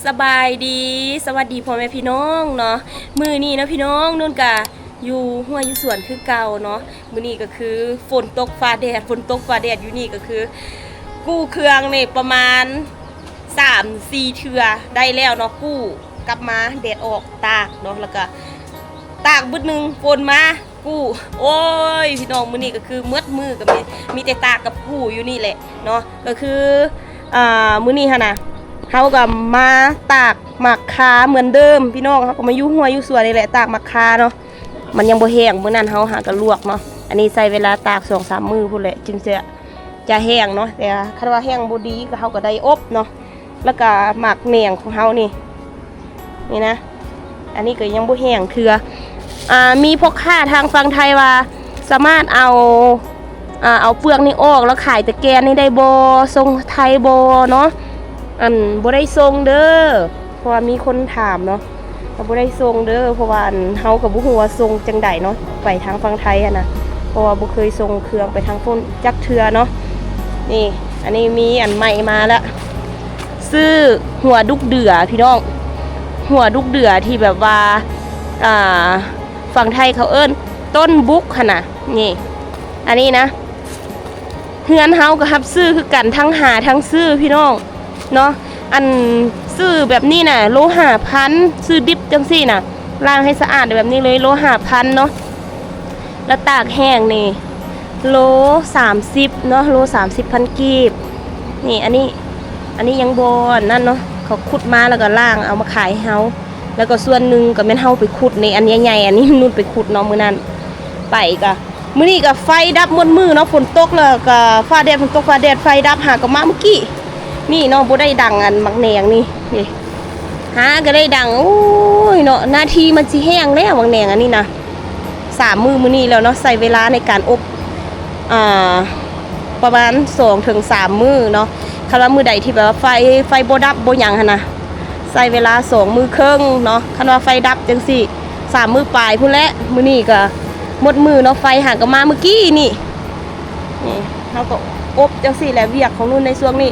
ສະບາຍດີ ສະຫວັດດີພໍ່ແມ່ພີ່ນ້ອງເນາະ. ມື້ນີ້ເນາະພີ່ນ້ອງ ນຸ່ນກະຢູ່ຮົ້ວຢູ່ສວນຄືເກົ່າເນາະ. ມື້ນີ້ກໍຄືຝົນຕົກຟ້າແດດ ຝົນຕົກຟ້າແດດຢູ່ນີ້ກໍຄື ກູ້ເຄື່ອງນີ້ປະມານສາມສີ່ເທື່ອໄດ້ແລ້ວເນາະ. ກູ້ກັບມາແດດອອກ ຕາກເນາະ ແລ້ວກະຕາກບຶດໜຶ່ງ ຝົນມາ ກູ້. ໂອ້ຍ ພີ່ນ້ອງ ມື້ນີ້ກໍຄືໝົດມື້ກໍມີ ມີແຕ່ຕາກກັບກູ້ຢູ່ນີ້ແຫຼະເນາະ. ກໍຄື ອ່າ ມື້ນີ້ຫັ້ນນະ ເຮົາກໍມາຕາກໝາກຄາເໝືອນເດີມພີ່ນ້ອງ. ເຮົາກໍມາຢູ່ຮົ້ວຢູ່ສວນນີ້ແຫຼະ ຕາກໝາກຄາເນາະ. ມັນຍັງບໍ່ແຫ້ງ ມື້ນັ້ນເຮົາຫາກໍລວກເນາະ. ອັນນີ້ໃຊ້ເວລາຕາກສອງສາມມື້ພຸ້ນແຫຼະ ຈຶ່ງຈະ ຈະແຫ້ງເນາະ. ແຕ່ຄັນວ່າແຫ້ງບໍ່ດີກໍ ເຮົາກໍໄດ້ອົບເນາະ. ແລ້ວກໍໝາກແໜງຂອງເຮົານີ້ ນີ້ນະ ອັນນີ້ກໍຍັງບໍ່ແຫ້ງເທື່ອ. ອ່າ ມີພໍ່ຄ້າທາງຝັ່ງໄທວ່າ ສາມາດເອົາ ອ່າ ເອົາເປືອກນີ້ອອກ ແລ້ວຂາຍແຕ່ແກ່ນນີ້ໄດ້ບໍ່ ສົ່ງໄທບໍ່ເນາະ. ອັນ ບໍ່ໄດ້ສົ່ງເດີ ເພາະວ່າມີຄົນຖາມເນາະ ກໍບໍ່ໄດ້ສົ່ງເດີ ເພາະວ່າ ອັນ ເຮົາກໍບໍ່ຮູ້ວ່າສົ່ງຈັ່ງໃດເນາະ ໄປທາງຝັ່ງໄທຫັ້ນນະ ເພາະວ່າບໍ່ເຄີຍສົ່ງເຄື່ອງໄປທາງພຸ້ນຈັກເທື່ອເນາະ. ນີ້ ອັນນີ້ມີອັນໃໝ່ມາແລ້ວ ຊື້ຫົວດຸກເດືອພີ່ນ້ອງ ຫົວດຸກເດືອທີ່ແບບວ່າ ອ່າ ຝັ່ງໄທເຂົາເອີ້ນຕົ້ນບຸກຫັ້ນນະ. ນີ້ ອັນນີ້ນະ ເຮືອນເຮົາກໍຮັບຊື້ຄືກັນ ທັງຫາທັງຊື້ພີ່ນ້ອງເນາະ. ອັນຊື້ແບບນີ້ນະ ໂລຫ້າພັນ ຊື້ດິບຈັ່ງຊີ້ນະ ລ້າງໃຫ້ສະອາດແບບນີ້ເລີຍ ໂລຫ້າພັນເນາະ. ແລ້ວຕາກແຫ້ງນີ້ ໂລສາມສິບເນາະ ໂລສາມສິບພັນກີບ. ນີ້ ອັນນີ້ ອັນນີ້ຍັງບໍ່ອັນນັ້ນເນາະ ເຂົາຂຸດມາແລ້ວກໍລ້າງເອົາມາຂາຍໃຫ້ເຮົາ. ແລ້ວກໍສ່ວນໜຶ່ງກໍແມ່ນເຮົາໄປຂຸດ ໃນອັນໃຫຍ່ໆ ອັນນີ້ນຸ່ນໄປຂຸດເນາະ ມື້ນັ້ນໄປກະ ມື້ນີ້ກະໄຟດັບໝົດມື້ເນາະ ຝົນຕົກແລ້ວກະຟ້າແດດ ຝົນຕົກຟ້າແດດ ໄຟດັບ ຫາກໍມາມື້ກີ້ນີ້ເນາະ. ບໍ່ໄດ້ດັງອັນໝາກແໜງນີ້ ນີ້ ຫາກໍໄດ້ດັງ ໂອ້ຍເນາະ ນາທີມັນຊິແຫ້ງແລ້ວໝາກແໜງອັນນີ້ນະ. ສາມມື້ມື້ນີ້ແລ້ວເນາະ ໃຊ້ເວລາໃນການອົບ ອ່າ ປະມານສອງເຖິງສາມມື້ເນາະ. ຄັນວ່າມື້ໃດທີ່ແບບວ່າໄຟ ໄຟບໍ່ດັບບໍ່ຫຍັງຫັ້ນນະ ໃຊ້ເວລາສອງມື້ເຄິ່ງເນາະ. ຄັນວ່າໄຟດັບຈັ່ງຊີ້ ສາມມື້ປາຍພຸ້ນແຫຼະ. ມື້ນີ້ກໍໝົດມື້ເນາະ ໄຟຫາກໍມາມື້ກີ້ນີ້. ນີ້ ເຮົາກໍອົບຈັ່ງຊີ້ແຫຼະ ວຽກຂອງນຸ່ນໃນຊ່ວງນີ້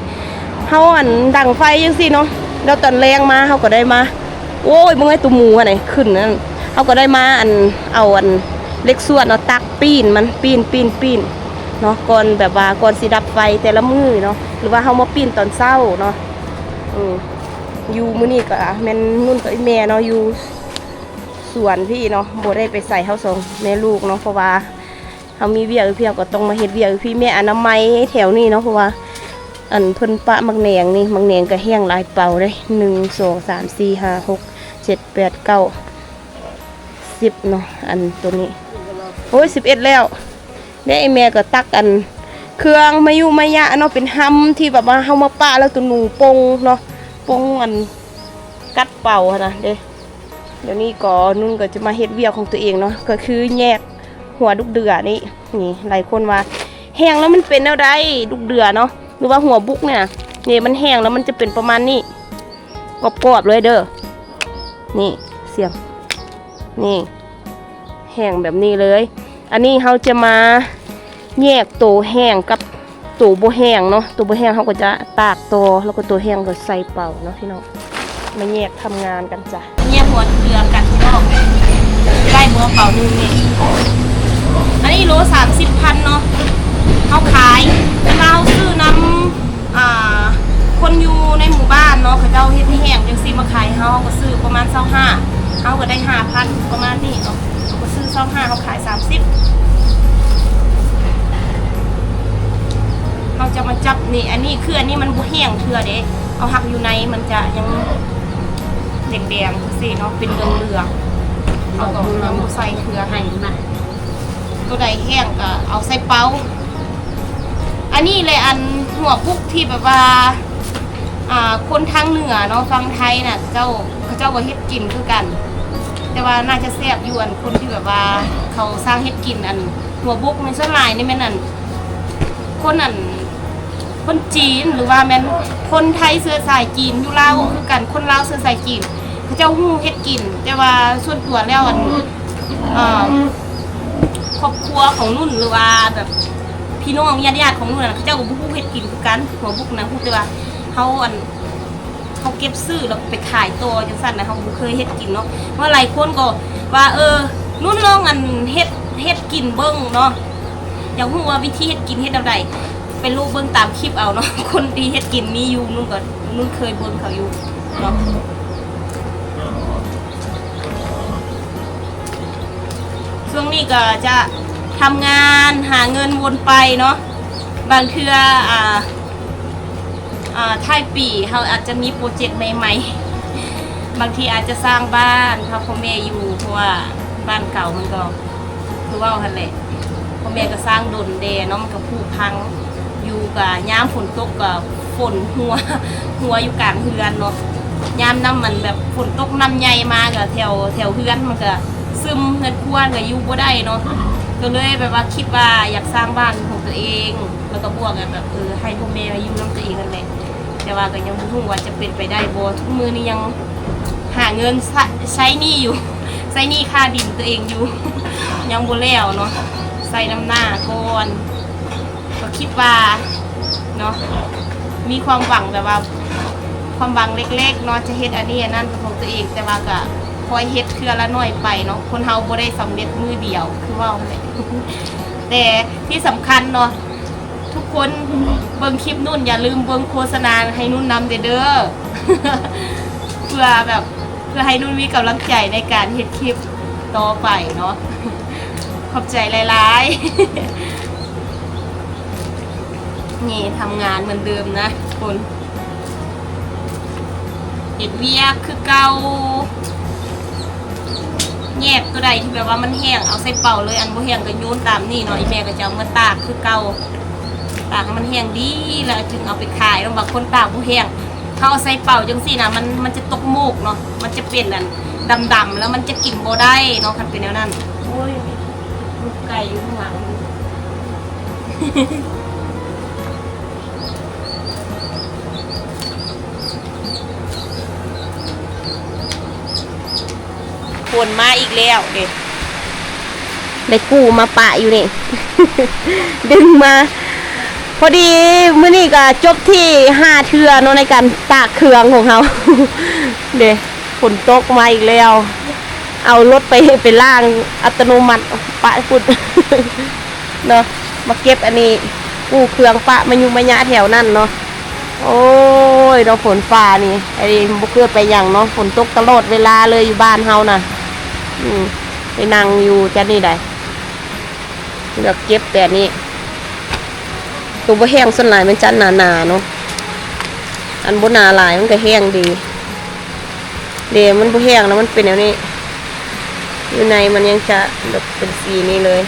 ເຮົາ ອັນ ດັງໄຟຈັ່ງຊີ້ເນາະ ແລ້ວຕອນແລງມາເຮົາກໍໄດ້ມາ ໂອ້ຍ ເບິ່ງໄອ້ໂຕໝູຫັ້ນນະ ຂຶ້ນນັ້ນ ເຮົາກໍໄດ້ມາ ອັນ ເອົາ ອັນ ເຫຼັກສວນເນາະ ຕັກປີ້ນມັນ ປີ້ນ ປີ້ນ ປີ້ນເນາະ ກ່ອນແບບວ່າ ກ່ອນຊິດັບໄຟແຕ່ລະມື້ເນາະ ຫຼືວ່າເຮົາມາປີ້ນຕອນເຊົ້າເນາະ. ເອີ ຢູ່ມື້ນີ້ກໍແມ່ນນຸ່ນກັບອີ່ແມ່ເນາະ ຢູ່ສວນພີ້ເນາະ ບໍ່ໄດ້ໄປໃສ ເຮົາສອງແມ່ລູກເນາະ ເພາະວ່າ ເຮົາມີວຽກຢູ່ພີ້ ເຮົາກໍຕ້ອງມາເຮັດວຽກຢູ່ພີ້ ແມ່ອະນາໄມແຖວນີ້ເນາະ ເພາະວ່າ ອັນ ເພິ່ນປະໝາກແໜງນີ້ ໝາກແໜງກໍແຫ້ງຫຼາຍເປົາເດ້ ໜຶ່ງ ສອງ ສາມ ສີ່ ຫ້າ ຫົກ ເຈັດ ແປດ ເກົ້າ ສິບເນາະ. ອັນໂຕນີ້ ໂອ້ຍ ສິບເອັດແລ້ວເດ້. ແມ່ກໍຕັກ ອັນ ເຄື່ອງມາຍຸມາຍະເນາະ ເປັນຮຳທີ່ແບບວ່າເຮົາມາປະແລ້ວ ໂຕໜູປົງເນາະ ປົງ ອັນ ກັດເປົາຫັ້ນນະເດ້. ດຽວນີ້ກໍນຸ່ນກໍຈະມາເຮັດວຽກຂອງຕົວເອງເນາະ ກໍຄືແຍກຫົວດຸກເດືອນີ້. ນີ້ ຫຼາຍຄົນວ່າແຫ້ງແລ້ວມັນເປັນແນວໃດ ດຸກເດືອເນາະ ຫຼືວ່າຫົວບຸກນີ້ນະ. ນີ້ ມັນແຫ້ງແລ້ວມັນຈະເປັນປະມານນີ້ ກອບໆເລີຍເດີ. ນີ້ ສຽງ ນີ້ ແຫ້ງແບບນີ້ເລີຍ. ອັນນີ້ເຮົາຈະມາແຍກໂຕແຫ້ງກັບໂຕບໍ່ແຫ້ງເນາະ. ໂຕບໍ່ແຫ້ງເຮົາກໍຈະຕາກຕໍ່ ແລ້ວກໍໂຕແຫ້ງກໍໃສ່ເປົາເນາະພີ່ນ້ອງ. ມາແຍກທຳງານກັນຈ້ະ ແຍກຫົວເຫຼືອກັນພີ່ນ້ອງ. ໄດ້ບໍ່ເປົາໜຶ່ງນີ້ ອັນນີ້ໂລສາມສິບພັນເນາະ ເຮົາຂາຍ ແຕ່ວ່າເຮົາຊື້ນຳ ອ່າ ຄົນຢູ່ໃນໝູ່ບ້ານເນາະ ເຂົາເຈົ້າເຮັດໃຫ້ແຫ້ງຈັ່ງຊີ້ມາຂາຍເຮົາ ເຮົາກໍຊື້ປະມານຊາວຫ້າ ເຮົາກໍໄດ້ຫ້າພັນປະມານນີ້ເນາະ. ເຮົາກໍຊື້ຊາວຫ້າ ເຮົາຂາຍສາມສິບ. ເຮົາຈະມາຈັບນີ້ ອັນນີ້ຄື ອັນນີ້ມັນບໍ່ແຫ້ງເທື່ອເດ້ ເຮົາຫັກຢູ່ໃນມັນຈະຍັງແດງໆ ຈັ່ງຊີ້ເນາະ ເປັນເຫຼືອງໆ ເຮົາກໍຍັງບໍ່ໃສ່ເທື່ອ. ໃຫ້ມາ ໂຕໃດແຫ້ງກໍເອົາໃສ່ເປົາ. ອັນນີ້ແຫຼະ ອັນຫົວບຸກທີ່ແບບວ່າ ອ່າ ຄົນທາງເໜືອເນາະ ຝັ່ງໄທນະ ເຈົ້າ ເຂົາເຈົ້າກໍເຮັດກິນຄືກັນ ແຕ່ວ່າໜ້າຈະແຊບຢູ່ ອັນຄົນທີ່ແບບວ່າເຂົາຊ່າງເຮັດກິນ ອັນຫົວບຸກນີ້ ສ່ວນຫຼາຍນີ້ແມ່ນ ອັນ ຄົນ ອັນ ຄົນຈີນ ຫຼືວ່າແມ່ນຄົນໄທເຊື້ອສາຍຈີນຢູ່ລາວຄືກັນ ຄົນລາວເຊື້ອສາຍຈີນ ເຂົາເຈົ້າຮູ້ເຮັດກິນ. ແຕ່ວ່າສ່ວນຕົວແລ້ວ ອັນ ເອ່ອ ຄອບຄົວຂອງນຸ່ນ ຫຼືວ່າແບບພີ່ນ້ອງຍາດໆຂອງນຸ່ນນະ ເຂົາເຈົ້າກໍບໍ່ຮູ້ເຮັດກິນຄືກັນ. ຫົວບຸກນະ ຮູ້ແຕ່ວ່າເຮົາ ອັນ ເຮົາເກັບຊື້ແລ້ວໄປຂາຍຕໍ່ຈັ່ງຊັ້ນນະ ເຮົາບໍ່ເຄີຍເຮັດກິນເນາະ. ວ່າຫຼາຍຄົນກໍວ່າ ເອີ ນຸ່ນລອງອັນເຮັດ ເຮັດກິນເບິ່ງເນາະ ຢາກຮູ້ວ່າວິທີເຮັດກິນເຮັດແນວໃດ ໄປໂລເບິ່ງຕາມຄລິບເອົາເນາະ. ຄົນທີ່ເຮັດກິນມີຢູ່ ນຸ່ນກໍ ນຸ່ນເຄີຍເບິ່ງເຂົາຢູ່ເນາະ. ຊ່ວງນີ້ກໍຈະທຳງານຫາເງິນວົນໄປເນາະ. ບາງເທື່ອ ອ່າ ອ່າ ທ້າຍປີເຮົາອາດຈະມີໂປຣເຈັກໃໝ່ໆ ບາງທີອາດຈະສ້າງບ້ານພາພໍ່ແມ່ຢູ່ ເພາະວ່າບ້ານເກົ່າມັນກໍ ຄືເວົ້າຫັ້ນແຫຼະ ພໍ່ແມ່ກໍສ້າງດົນແດ່ເນາະ ມັນກໍຜຸພັງຢູ່. ກໍຍາມຝົນຕົກກໍຝົນຫົວ ຫົວຢູ່ກາງເຮືອນເນາະ. ຍາມນ້ຳມັນແບບຝົນຕົກນ້ຳໃຫຍ່ມາກໍແຖວ ແຖວເຮືອນມັນກໍຊຶມ ເຮືອນຄົວກໍຢູ່ບໍ່ໄດ້ເນາະ. ກໍເລີຍແບບວ່າຄິດວ່າຢາກສ້າງບ້ານຂອງຕົວເອງ ແລ້ວກໍບວກກັບແບບ ເອີ ໃຫ້ພໍ່ແມ່ມາຢູ່ນຳຕົວເອງຫັ້ນແຫຼະ. ແຕ່ວ່າກໍຍັງບໍ່ຮູ້ວ່າຈະເປັນໄປໄດ້ບໍ່. ທຸກມື້ນີ້ຍັງຫາເງິນ ໃຊ້ ໃຊ້ໜີ້ຢູ່ ໃຊ້ໜີ້ຄ່າດິນຕົວເອງຢູ່ ຍັງບໍ່ແລ້ວເນາະ ໃຊ້ນຳໜ້າກ່ອນ. ກໍຄິດວ່າເນາະ ມີຄວາມຫວັງແບບວ່າ ຄວາມຫວັງເລັກໆເນາະ ຈະເຮັດອັນນີ້ອັນນັ້ນເປັນຂອງຕົວເອງ ແຕ່ວ່າກໍຄ່ອຍເຮັດເທື່ອລະໜ້ອຍໄປເນາະ. ຄົນເຮົາບໍ່ໄດ້ສຳເລັດມື້ດຽວ ຄືເວົ້າຫັ້ນແຫຼະ. ແຕ່ທີ່ສຳຄັນເນາະ ທຸກຄົນເບິ່ງຄລິບນຸ່ນ ຢ່າລືມເບິ່ງໂຄສະນາໃຫ້ນຸ່ນນຳເດີ ເພື່ອແບບ ເພື່ອໃຫ້ນຸ່ນມີກຳລັງໃຈໃນການເຮັດຄລິບຕໍ່ໄປເນາະ. ຂອບໃຈຫຼາຍໆ. ນີ້ທຳງານເໝືອນເດີມນະທຸກຄົນ ເຮັດວຽກຄືເກົ່າ. ແຍກຕົວໃດທີ່ແບບວ່າມັນແຫ້ງ ເອົາໃສ່ເປົາເລີຍ, ອັນບໍ່ແຫ້ງກໍໂຍນຕາມນີ້ເນາະ. ອີ່ແມ່ກໍຈະເອົາມາຕາກຄືເກົ່າ ຕາກໃຫ້ມັນແຫ້ງດີ ແລ້ວຈຶ່ງເອົາໄປຂາຍເນາະ. ບາງຄົນຕາກບໍ່ແຫ້ງ ເຮົາເອົາໃສ່ເປົາຈັ່ງຊີ້ນະ ມັນ ມັນຈະຕົກໝູກເນາະ ມັນຈະເປັນອັນດຳໆ ແລ້ວມັນຈະກິນບໍ່ໄດ້ເນາະ ຄັນເປັນແນວນັ້ນ. ໂອ້ຍ ລູກໄກ່ຢູ່ຂ້າງຫຼັງ. ຝົນມາອີກແລ້ວເດ້ ໄດ້ກູ້ມາປະຢູ່ນີ້ ດຶງມາ. ພໍດີມື້ນີ້ກໍຈົບທີ່ຫ້າເທື່ອເນາະ ໃນການຕາກເຄື່ອງຂອງເຮົາເດ້. ຝົນຕົກມາອີກແລ້ວ ເອົາລົດໄປ ໄປລ້າງອັດຕະໂນມັດ ປະພຸ້ນເນາະ. ມາເກັບອັນນີ້ ກູ້ເຄື່ອງປະມາຍຸມາຍະແຖວນັ້ນເນາະ. ໂອ້ຍເນາະ ຝົນຟ້ານີ້ ອັນນີ້ບໍ່ເຄີຍໄປຫຍັງເນາະ ຝົນຕົກຕະຫຼອດເວລາເລີຍຢູ່ບ້ານເຮົານະ. ອືມ ໄປນັ່ງຢູ່ຈັດນີ້ໃດ ເລືອກເກັບແຕ່ອັນນີ້ ໂຕບໍ່ແຫ້ງ ສ່ວນຫຼາຍແມ່ນຈັດໜາໆເນາະ ອັນບໍ່ໜາຫຼາຍມັນກໍແຫ້ງດີ. ເດ້ ມັນບໍ່ແຫ້ງແລ້ວມັນເປັນແນວນີ້ ຢູ່ໃນມັນຍັງຈະແບບເປັນສີນີ້ເລີຍ.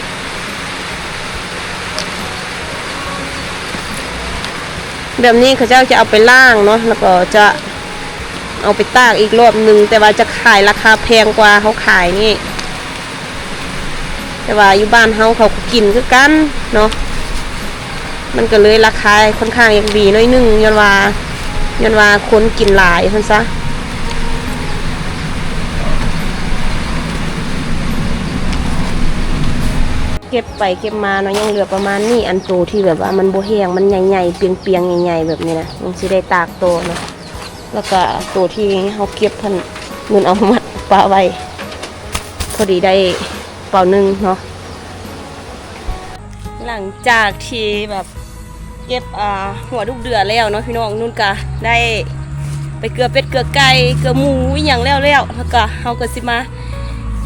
ແບບນີ້ເຂົາເຈົ້າຈະເອົາໄປລ້າງເນາະ ແລ້ວກໍຈະເອົາໄປຕາກອີກລອບໜຶ່ງ ແຕ່ວ່າຈະຂາຍລາຄາແພງກວ່າເຮົາຂາຍນີ້. ແຕ່ວ່າຢູ່ບ້ານເຮົາເຂົາກໍກິນຄືກັນເນາະ ມັນກໍເລີຍລາຄາຄ່ອນຂ້າງຢາກດີໜ້ອຍໜຶ່ງ ຍ້ອນວ່າ ຍ້ອນວ່າຄົນກິນຫຼາຍຊັ້ນຊະ. ເກັບໄປເກັບມາເນາະ ຍັງເຫຼືອປະມານນີ້ ອັນໂຕທີ່ແບບວ່າມັນບໍ່ແຫ້ງ ມັນໃຫຍ່ໆ ປຽງໆ ໃຫຍ່ໆ ແບບນີ້ນະ ຍັງຊິໄດ້ຕາກຕໍ່ເນາະ. ແລ້ວກະໂຕທີ່ເຮົາເກັບຫັ້ນ ນຸ່ນເອົາມາມັດປະໄວ້ ພໍດີໄດ້ເປົາໜຶ່ງເນາະ. ຫຼັງຈາກທີ່ແບບເກັບ ອ່າ ຫົວລູກເດືອແລ້ວເນາະພີ່ນ້ອງ ນຸ່ນກະໄດ້ໄປເກືອເປັດເກືອໄກ່ເກືອໝູອີ່ຫຍັງແລ້ວໆ ແລ້ວກະເຮົາກະຊິມາ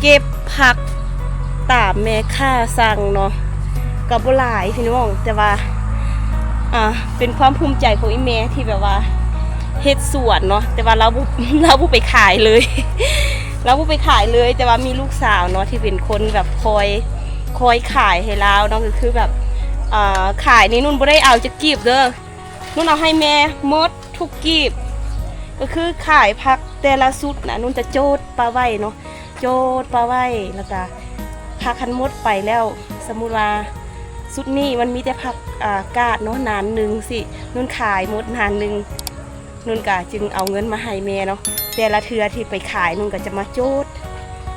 ເກັບຜັກຕາມແມ່ຄ້າສັ່ງເນາະ ກໍບໍ່ຫຼາຍພີ່ນ້ອງ ແຕ່ວ່າ ອ່າ ເປັນຄວາມພູມໃຈຂອງອີ່ແມ່ທີ່ແບບວ່າເຮັດສວນເນາະ ແຕ່ວ່າລາວບໍ່ ລາວບໍ່ໄປຂາຍເລີຍ ລາວບໍ່ໄປຂາຍເລີຍ ແຕ່ວ່າມີລູກສາວເນາະ ທີ່ເປັນຄົນແບບຄອຍ ຄອຍຂາຍໃຫ້ລາວເນາະ ກໍຄືແບບ ອ່າ ຂາຍນີ້ນຸ່ນບໍ່ໄດ້ເອົາຈັກກີບເດີ ນຸ່ນເອົາໃຫ້ແມ່ໝົດທຸກກີບ ກໍຄືຂາຍຜັກແຕ່ລະຊຸດນະ ນຸ່ນຈະໂຈດປະໄວ້ເນາະ ໂຈດປະໄວ້ ແລ້ວກະຜັກຫັ້ນໝົດໄປແລ້ວ ສົມມຸດວ່າຊຸດນີ້ມັນມີແຕ່ຜັກ ອ່າ ກາດເນາະ ໜານໜຶ່ງຊີ້ ນຸ່ນຂາຍໝົດໜານໜຶ່ງ ນຸ່ນກະຈຶ່ງເອົາເງິນມາໃຫ້ແມ່ເນາະ. ແຕ່ລະເທື່ອທີ່ໄປຂາຍ ນຸ່ນກະຈະມາໂຈດ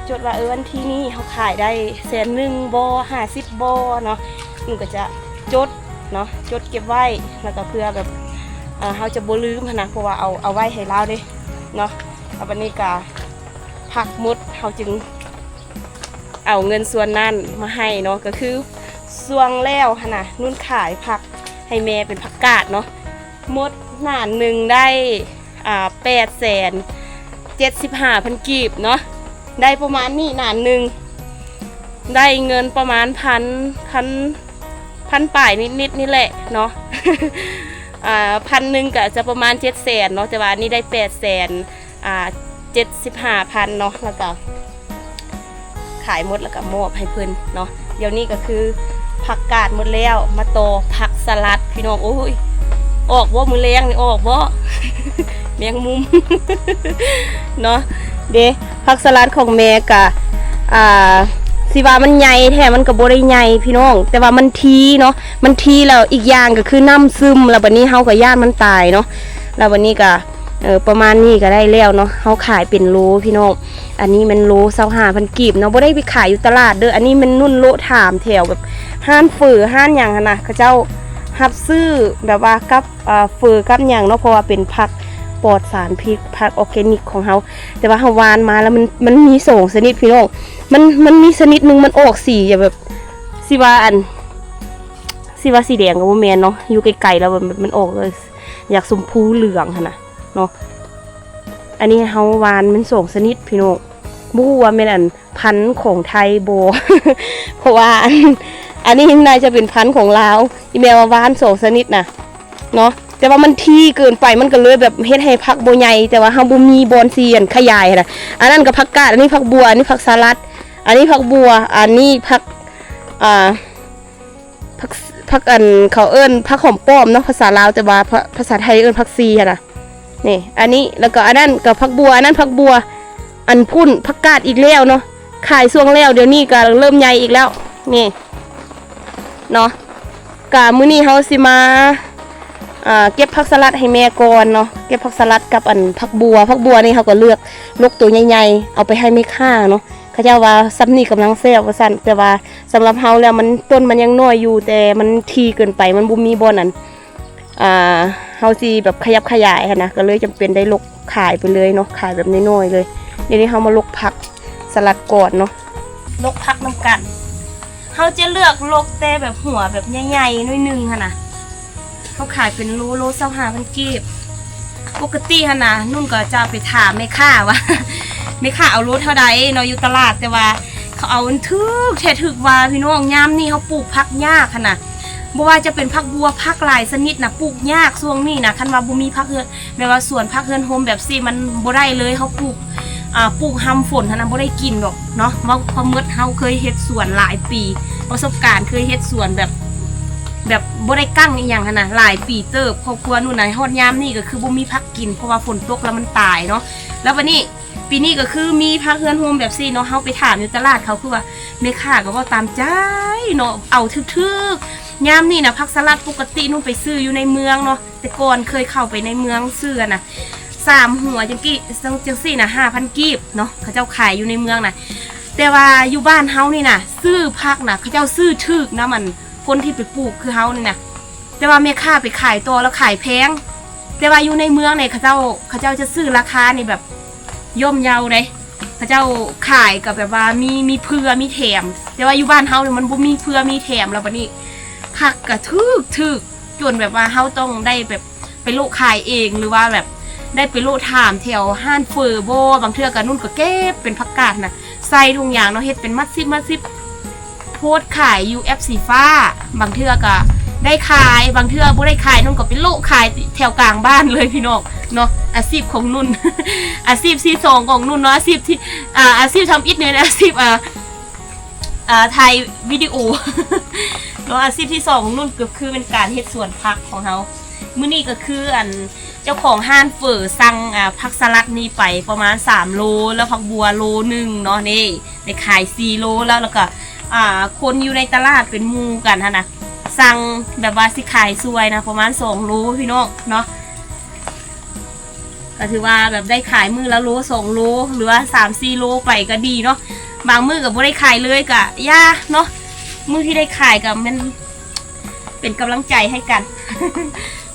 ໂຈດວ່າ ເອີ ວັນທີນີ້ເຮົາຂາຍໄດ້ແສນໜຶ່ງບໍ່ ຫ້າສິບບໍ່ເນາະ ນຸ່ນກະຈະໂຈດ ເນາະ ຈົດເກັບໄວ້ ແລ້ວກໍເພື່ອແບບ ອ່າ ເຮົາຈະບໍ່ລືມຫັ້ນນະ ເພາະວ່າເອົາ ເອົາໄວ້ໃຫ້ລາວເດ້ເນາະ. ແລ້ວບັດນີ້ກະຜັກໝົດ ເຮົາຈຶ່ງເອົາເງິນສ່ວນນັ້ນມາໃຫ້ເນາະ. ກະຄືຊ່ວງແລ້ວຫັ້ນນະ ນຸ່ນຂາຍຜັກໃຫ້ແມ່ເປັນຜັກກາດເນາະ ໝົດໜານໜຶ່ງໄດ້ ອ່າ ແປດແສນເຈັດສິບຫ້າພັນກີບເນາະ ໄດ້ປະມານນີ້ໜານໜຶ່ງ ໄດ້ເງິນປະມານພັນ ພັນ ພັນປາຍນິດໆນີ້ແຫຼະເນາະ. ອ່າ ພັນໜຶ່ງກະຈະປະມານເຈັດແສນເນາະ ແຕ່ວ່າອັນນີ້ໄດ້ແປດແສນ ອ່າ ເຈັດສິບຫ້າພັນເນາະ ແລ້ວກະຂາຍໝົດແລ້ວກະມອບໃຫ້ເພິ່ນເນາະ. ດຽວນີ້ກະຄືຜັກກາດໝົດແລ້ວ ມາຕໍ່ຜັກສະຫຼັດພີ່ນ້ອງ. ໂອ້ຍ ອອກບໍ່ມື້ແລງນີ້ ອອກບໍ່ ແມງມຸມເນາະ. ເດ້ ຜັກສະຫຼັດຂອງແມ່ກະ ອ່າ ຊິວ່າມັນໃຫຍ່ແທ້ ມັນກະບໍ່ໄດ້ໃຫຍ່ພີ່ນ້ອງ ແຕ່ວ່າມັນທີເນາະ ມັນທີ ແລ້ວອີກຢ່າງກະຄືນ້ຳຊຶມ ແລ້ວບັດນີ້ເຮົາກະຢ້ານມັນຕາຍເນາະ. ແລ້ວບັດນີ້ກະ ເອີ ປະມານນີ້ກະໄດ້ແລ້ວເນາະ. ເຮົາຂາຍເປັນໂລພີ່ນ້ອງ ອັນນີ້ແມ່ນໂລຊາວຫ້າພັນກີບເນາະ ບໍ່ໄດ້ໄປຂາຍຢູ່ຕະຫຼາດເດີ້. ອັນນີ້ແມ່ນນຸ່ນເລາະຖາມແຖວແບບຮ້ານເຝີຮ້ານຫຍັງຫັ້ນນະ ເຂົາເຈົ້າຮັບຊື້ແບບວ່າກັບ ອ່າ ເຝີກັບຫຍັງເນາະ ເພາະວ່າເປັນຜັກປອດສານພິດ ຜັກອອກແກນິກຂອງເຮົາ. ແຕ່ວ່າເຮົາຫວ່ານມາແລ້ວມັນ ມັນມີສອງຊະນິດພີ່ນ້ອງ ມັນ ມັນມີຊະນິດໜຶ່ງມັນອອກສີແບບ ຊິວ່າອັນ ຊິວ່າສີແດງກະບໍ່ແມ່ນເນາະ ຢູ່ໄກໆແລ້ວແບບມັນອອກຢາກຊົມພູເຫຼືອງຫັ້ນນະເນາະ. ອັນນີ້ເຮົາຫວ່ານມັນສອງຊະນິດພີ່ນ້ອງ ບໍ່ຮູ້ວ່າແມ່ນອັນ ພັນຂອງໄທບໍ່ ເພາະວ່າອັນ ອັນນີ້ໜ້າຈະເປັນພັນຂອງລາວ. ອີ່ແມ່ວ່າຫວ່ານສອງຊະນິດນະເນາະ ແຕ່ວ່າມັນຖີ່ເກີນໄປ ມັນກະເລີຍແບບເຮັດໃຫ້ຜັກບໍ່ໃຫຍ່ ແຕ່ວ່າເຮົາບໍ່ມີບ່ອນຊິ ອັນ ຂະຫຍາຍຫັ້ນນະ. ອັນນັ້ນກະຜັກກາດ ອັນນີ້ຜັກບົ່ວ ອັນນີ້ຜັກສະຫຼັດ ອັນນີ້ຜັກບົ່ວ ອັນນີ້ຜັກ ອ່າ ຜັກ ຜັກ ອັນ ເຂົາເອີ້ນຜັກຫອມປ້ອມເນາະ ພາສາລາວ ແຕ່ວ່າພາ ພາສາໄທເອີ້ນຜັກຊີຫັ້ນນະ. ນີ້ ອັນນີ້ ແລ້ວກໍອັນນັ້ນກໍຜັກບົ່ວ ອັນນັ້ນຜັກບົ່ວ ອັນພຸ້ນຜັກກາດອີກແລ້ວເນາະ ຂາຍຊ່ວງແລ້ວ ດຽວນີ້ກໍເລີ່ມໃຫຍ່ອີກແລ້ວ ນີ້ເນາະ. ກະມື້ນີ້ເຮົາຊິມາ ອ່າ ເກັບຜັກສະຫຼັດໃຫ້ແມ່ກ່ອນເນາະ ເກັບຜັກສະຫຼັດກັບອັນຜັກບົ່ວ. ຜັກບົ່ວນີ້ເຮົາກໍເລືອກລົກໂຕໃຫຍ່ໆ ເອົາໄປໃຫ້ແມ່ຄ້າເນາະ. ເຂົາເຈົ້າວ່າຊ່ຳນີ້ກຳລັງແຊບວ່າຊັ້ນ ແຕ່ວ່າສຳລັບເຮົາແລ້ວມັນ ຕົ້ນມັນຍັງນ້ອຍຢູ່ ແຕ່ມັນຖີ່ເກີນໄປ ມັນບໍ່ມີບ່ອນອັນ ອ່າ ເຮົາຊິແບບຂະຫຍັບຂະຫຍາຍຫັ້ນນະ ກໍເລີຍຈຳເປັນໄດ້ລົກຂາຍໄປເລີຍເນາະ ຂາຍແບບນ້ອຍໆເລີຍ. ດຽວນີ້ເຮົາມາລົກຜັກສະຫຼັດກ່ອນເນາະ ລົກຜັກນຳກັນ. ເຮົາຈະເລືອກລົກແຕ່ແບບຫົວແບບໃຫຍ່ໆໜ້ອຍໜຶ່ງຫັ້ນນະ ເຮົາຂາຍເປັນໂລ ໂລຊາວຫ້າພັນກີບ. ປົກກະຕິຫັ້ນນະ ນຸ່ນກໍຈະໄປຖາມແມ່ຄ້າວ່າ ແມ່ຄ້າເອົາໂລເທົ່າໃດເນາະ ຢູ່ຕະຫຼາດ ແຕ່ວ່າເຂົາເອົາຖືກແທ້ຖືກວ່າພີ່ນ້ອງ. ຍາມນີ້ເຮົາປູກຜັກຍາກຫັ້ນນະ ບໍ່ວ່າຈະເປັນຜັກບົ່ວ ຜັກຫຼາຍຊະນິດນະ ປູກຍາກຊ່ວງນີ້ນະ. ຄັນວ່າບໍ່ມີຜັກເຮືອນ ແບບວ່າສວນຜັກເຮືອນໂຮມແບບຊີ້ ມັນບໍ່ໄດ້ເລີຍ. ເຮົາປູກ ອ່າ ປູກຮຳຝົນຫັ້ນນະ ບໍ່ໄດ້ກິນດອກເນາະ. ເວົ້າຄວາມໝົດ ເຮົາເຄີຍເຮັດສວນຫຼາຍປີ ປະສົບການເຄີຍເຮັດສວນແບບ ແບບບໍ່ໄດ້ກັ້ງອີ່ຫຍັງຫັ້ນນະ ຫຼາຍປີເຕີບ. ຄອບຄົວນຸ່ນນະ ຮອດຍາມນີ້ກໍຄືບໍ່ມີຜັກກິນ ເພາະວ່າຝົນຕົກແລ້ວມັນຕາຍເນາະ. ແລ້ວບັດນີ້ ປີນີ້ກໍຄືມີຜັກເຮືອນໂຮມແບບຊີ້ເນາະ ເຮົາໄປຖາມຢູ່ຕະຫຼາດ ເຂົາຄືວ່າແມ່ຄ້າກໍເວົ້າຕາມໃຈເນາະ ເອົາຖືກໆ. ຍາມນີ້ນະ ຜັກສະຫຼັດປົກກະຕິນຸ່ນໄປຊື້ຢູ່ໃນເມືອງເນາະ ແຕ່ກ່ອນເຄີຍເຂົ້າໄປໃນເມືອງຊື້ຫັ້ນນະ ສາມຫົວຈັ່ງກີ້ ຈັ່ງ ຈັ່ງຊີ້ນະ ຫ້າພັນກີບເນາະ ເຂົາເຈົ້າຂາຍຢູ່ໃນເມືອງນະ. ແຕ່ວ່າຢູ່ບ້ານເຮົານີ້ນະ ຊື້ຜັກນະ ເຂົາເຈົ້າຊື້ຖືກນຳ ອັນ ຄົນທີ່ໄປປູກຄືເຮົານີ້ນະ ແຕ່ວ່າແມ່ຄ້າໄປຂາຍຕໍ່ແລ້ວຂາຍແພງ. ແຕ່ວ່າຢູ່ໃນເມືອງນີ້ ເຂົາເຈົ້າ ເຂົາເຈົ້າຈະຊື້ລາຄານີ້ແບບຍ່ອມເຍົາເດ້ ເຂົາເຈົ້າຂາຍກໍແບບວ່າມີ ມີເຜື່ອມີແຖມ. ແຕ່ວ່າຢູ່ບ້ານເຮົານີ້ມັນບໍ່ມີເຜື່ອມີແຖມ ແລ້ວບັດນີ້ຜັກກໍຖືກ ຖືກ ຈົນແບບວ່າເຮົາຕ້ອງໄດ້ແບບໄປໂລະຂາຍເອງ ຫຼືວ່າແບບໄດ້ໄປໂລະຖາມແຖວຮ້ານເຝີບໍ່. ບາງເທື່ອກໍນຸ່ນກໍເກັບເປັນຜັກກາດນະ ໃສ່ຖົງຢາງເນາະ ເຮັດເປັນມັດສິບ ມັດສິບ ໂພດຂາຍຢູ່ແອັບສີຟ້າ ບາງເທື່ອກໍໄດ້ຂາຍ ບາງເທື່ອບໍ່ໄດ້ຂາຍ ນຸ່ນກໍໄປໂລະຂາຍແຖວກາງບ້ານເລີຍພີ່ນ້ອງເນາະ. ອາຊີບຂອງນຸ່ນ ອາຊີບທີສອງຂອງນຸ່ນເນາະ ອາຊີບທີ່ ອ່າ ອາຊີບທຳອິດນີ້ ອາຊີບ ອ່າ ອ່າ ຖ່າຍວິດີໂອເນາະ. ອາຊີບທີສອງຂອງນຸ່ນກໍຄືເປັນການເຮັດສວນຜັກຂອງເຮົາ. ມື້ນີ້ກໍຄືອັນ ເຈົ້າຂອງຮ້ານເຝີສັ່ງ ອ່າ ຜັກສະຫຼັດນີ້ໄປປະມານສາມໂລ ແລ້ວຜັກບົ່ວໂລໜຶ່ງເນາະ ນີ້ໄດ້ຂາຍສີ່ໂລແລ້ວ. ແລ້ວກໍ ອ່າ ຄົນຢູ່ໃນຕະຫຼາດເປັນໝູ່ກັນຫັ້ນນະ ສັ່ງແບບວ່າຊິຂາຍຊ່ວຍນະ ປະມານສອງໂລພີ່ນ້ອງເນາະ. ກໍຖືວ່າແບບໄດ້ຂາຍມື້ລະໂລສອງໂລ ຫຼືວ່າສາມສີ່ໂລໄປກໍດີເນາະ. ບາງມື້ກໍບໍ່ໄດ້ຂາຍເລີຍກໍຢ່າເນາະ ມື້ທີ່ໄດ້ຂາຍກໍແມ່ນເປັນກຳລັງໃຈໃຫ້ກັນ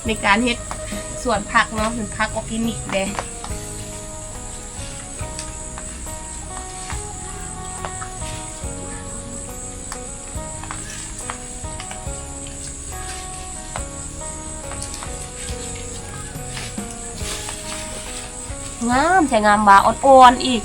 ໃນການເຮັດສ ສວນຜັກເນາະ ເປັນຜັກອອກແກນິກເດ້. ງາມແທ້ ງາມຫວາອ່ອນໆອີກ.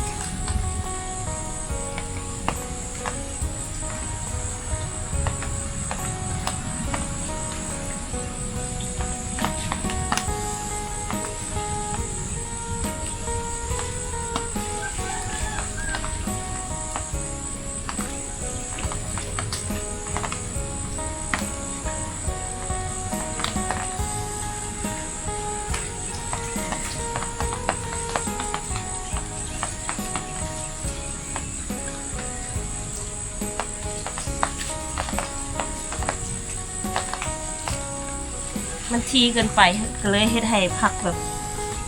ມັນຖີ່ເກີນໄປ ກໍເລີຍເຮັດໃຫ້ຜັກແບບ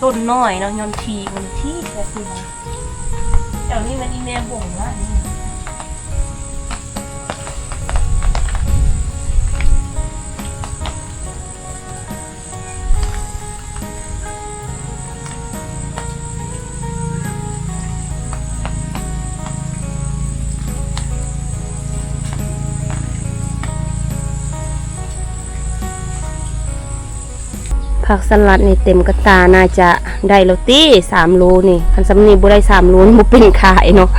ຕົ້ນນ້ອຍເນາະ ຍ້ອນຖີ່ ມັນຖີ່ແທ້ຄືວ່າ ແຖວນີ້ມັນອີແມ່ບົ່ງຫຼາຍ. ຜັກສະຫຼັດນີ້ເຕັມກະຕ່າ ໜ້າຈະໄດ້ແລ້ວຕິ ສາມໂລນີ້. ຄັນສ່ຳນີ້ບໍ່ໄດ້ສາມໂລນີ້ ບໍ່ເປັນຂາຍເນາະ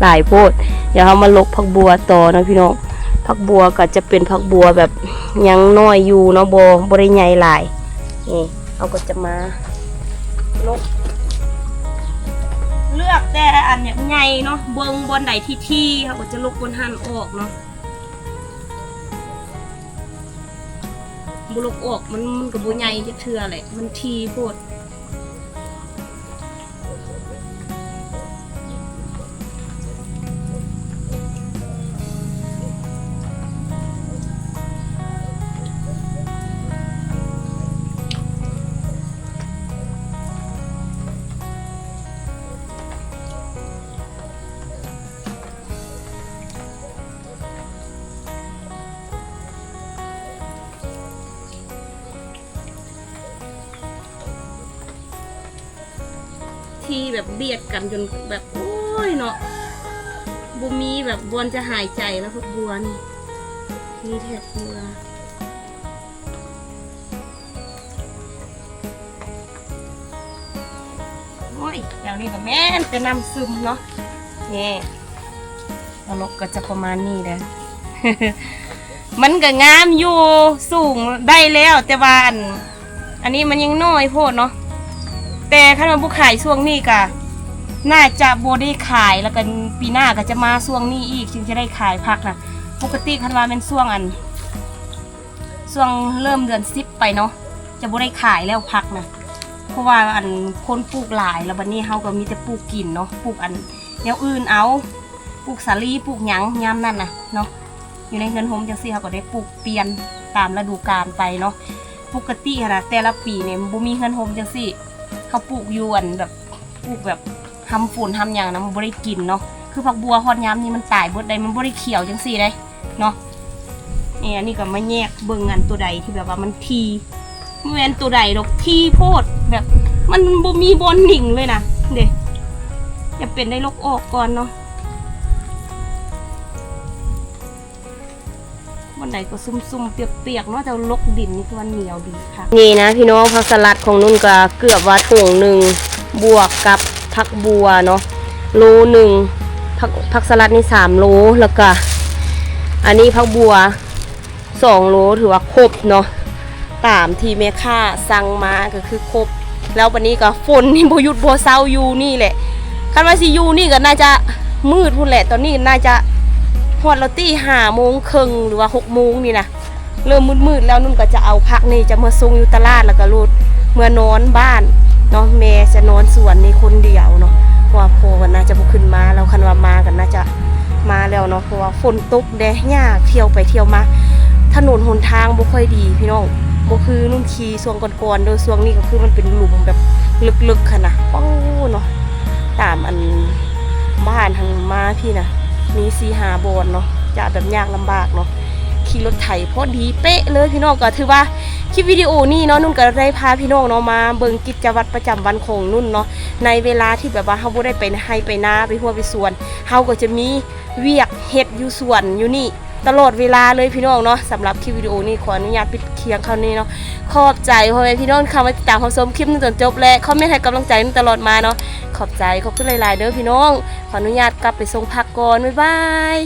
ຫຼາຍໂພດ. ດຽວເຮົາມາຫຼົກຜັກບົ່ວຕໍ່ເນາະພີ່ນ້ອງ. ຜັກບົ່ວກໍຈະເປັນຜັກບົ່ວແບບຍັງນ້ອຍຢູ່ເນາະ ບໍ່ ບໍ່ໄດ້ໃຫຍ່ຫຼາຍ. ນີ້ເຮົາກໍຈະມາຫຼົກ ເລືອກແຕ່ອັນໃຫຍ່ເນາະ ເບິ່ງບ່ອນໃດທີ່ຖີ່ ເຮົາກໍຈະຫຼົກບ່ອນຫັ້ນອອກເນາະ. ບໍ່ຫຼົກອອກ ມັນ ມັນກໍບໍ່ໃຫຍ່ຈັກເທື່ອແຫຼະ ມັນຖີ່ໂພດ. ທີ່ແບບບຽດກັນຈົນແບບ ໂອ້ຍເນາະ ບໍ່ມີແບບບ່ອນຈະຫາຍໃຈແລ້ວ ພວກບົວນີ້ ມີແຕ່ເກືອ. ໂອ້ຍ ແຖວນີ້ກໍແມ່ນແຕ່ນ້ຳຊຶມເນາະ. ນີ້ ເອົາ ນົກກໍຈະປະມານນີ້ແຫຼະ ມັນກໍງາມຢູ່ ສູງໄດ້ແລ້ວ ແຕ່ວ່າອັນ ອັນນີ້ມັນຍັງນ້ອຍໂພດເນາະ. ແຕ່ຄັນວ່າບໍ່ຂາຍຊ່ວງນີ້ກໍໜ້າຈະບໍ່ໄດ້ຂາຍ ແລ້ວກໍປີໜ້າກໍຈະມາຊ່ວງນີ້ອີກ ຈຶ່ງຈະໄດ້ຂາຍຜັກນະ. ປົກກະຕິຄັນວ່າແມ່ນຊ່ວງອັນ ຊ່ວງເລີ່ມເດືອນສິບໄປເນາະ ຈະບໍ່ໄດ້ຂາຍແລ້ວຜັກນະ ເພາະວ່າອັນ ຄົນປູກຫຼາຍ ແລ້ວບັດນີ້ເຮົາກໍມີແຕ່ປູກກິນເນາະ ປູກອັນແນວອື່ນເອົາ ປູກສາລີ ປູກຫຍັງຍາມນັ້ນນະເນາະ. ຢູ່ໃນເຮືອນໂຮມຈັ່ງຊີ້ ເຮົາກໍໄດ້ປູກປ່ຽນຕາມລະດູການໄປເນາະ. ປົກກະຕິຫັ້ນນະ ແຕ່ລະປີນີ້ມັນບໍ່ມີເຮືອນໂຮມຈັ່ງຊີ້ ເຮົາປູກຢູ່ອັນແບບ ປູກແບບ ຮຳຝົນຮຳຫຍັງນະ ມັນບໍ່ໄດ້ກິນເນາະ. ຄືຜັກບົ່ວຮອດຍາມນີ້ມັນຕາຍເບິດໄດ໋ ມັນບໍ່ໄດ້ຂຽວຈັ່ງຊີ້ເດ້ເນາະ. ນີ້ ອັນນີ້ກໍມາແຍກເບິ່ງ ອັນຕົວໃດທີ່ແບບວ່າມັນຖີ່ ບໍ່ແມ່ນຕົວໃດດອກ ຖີ່ໂພດ ແບບມັນບໍ່ມີບ່ອນໜິງເລີຍນະ ເດ້. ຈະເປັນໄດ້ຫຼົກອອກກ່ອນເນາະ. ບ່ອນໃດກໍຊຸ່ມໆປຽກໆເນາະ ແຕ່ວ່າຫຼົກດິນນີ້ຄືວ່າໜຽວດີຄັກ. ນີ້ນະພີ່ນ້ອງ ຜັກສະຫຼັດຂອງນຸ່ນກໍເກືອບວ່າຖົງໜຶ່ງ ບວກກັບຜັກບົ່ວເນາະ ໂລໜຶ່ງ. ຜັກ ຜັກສະຫຼັດນີ້ສາມໂລ ແລ້ວກະອັນນີ້ຜັກບົ່ວສອງໂລ ຖືວ່າຄົບເນາະ. ຕາມທີ່ແມ່ຄ້າສັ່ງມາກໍຄືຄົບ. ແລ້ວບັດນີ້ກໍຝົນນີ້ບໍ່ຢຸດບໍ່ເຊົາຢູ່ນີ້ແຫຼະ. ຄັນວ່າຊິຢູ່ນີ້ກໍໜ້າຈະມືດພຸ້ນແຫຼະ. ຕອນນີ້ໜ້າຈະຮອດແລ້ວຕິ ຫ້າໂມງເຄິ່ງ ຫຼືວ່າຫົກໂມງນີ້ນະ ເລີ່ມມືດໆແລ້ວ. ນຸ່ນກໍຈະເອົາຜັກນີ້ຈະເມືອສົ່ງຢູ່ຕະຫຼາດ ແລ້ວກໍໂລດເມືອນອນບ້ານເນາະ. ແມ່ຈະນອນສວນນີ້ຄົນດຽວເນາະ ເພາະວ່າພໍ່ກໍໜ້າຈະບໍ່ຂຶ້ນມາແລ້ວ. ຄັນວ່າມາກໍໜ້າຈະມາແລ້ວເນາະ ເພາະວ່າຝົນຕົກ ແດ່ ຍາກ ທ່ຽວໄປທ່ຽວມາ. ຖະໜົນຫົນທາງບໍ່ຄ່ອຍດີພີ່ນ້ອງ ບໍ່ຄືນຸ່ນຂີ່ຊ່ວງກ່ອນໆເດີ. ຊ່ວງນີ້ກໍຄືມັນເປັນຫຼຸມແບບເລິກໆຫັ້ນນະ. ໂອ້ເນາະ ຕາມອັນບ້ານທາງມາພີ້ນະ ມີສີ່ຫ້າບ່ອນເນາະ ຈະແບບຍາກລຳບາກເນາະ. ຂີ່ລົດໄຖພໍດີເປະເລີຍພີ່ນ້ອງ. ກໍຖືວ່າ ຄລິບວິດີໂອນີ້ເນາະ ນຸ່ນກໍໄດ້ພາພີ່ນ້ອງເນາະ ມາເບິ່ງກິດຈະວັດປະຈຳວັນຂອງນຸ່ນເນາະ ໃນເວລາທີ່ແບບວ່າເຮົາບໍ່ໄດ້ໄປໄຮ່ໄປນາ ໄປຮົ້ວໄປສວນ ເຮົາກໍຈະມີວຽກເຮັດຢູ່ສວນຢູ່ນີ້ຕະຫຼອດເວລາເລີຍພີ່ນ້ອງເນາະ. ສຳລັບຄລິບວິດີໂອນີ້ ຂໍອະນຸຍາດປິດພຽງເທົ່ານີ້ເນາະ. ຂອບໃຈພໍ່ແມ່ພີ່ນ້ອງທີ່ເຂົ້າມາຕິດຕາມຮັບຊົມຄລິບນີ້ຈົນຈົບ ແລະ ຄອມເມັນໃຫ້ກຳລັງໃຈນຸ່ນຕະຫຼອດມາເນາະ. ຂອບໃຈ ຂອບຄຸນຫຼາຍໆເດີພີ່ນ້ອງ. ຂໍອະນຸຍາດກັບໄປສົ່ງຜັກກ່ອນ. ບາຍບາຍ.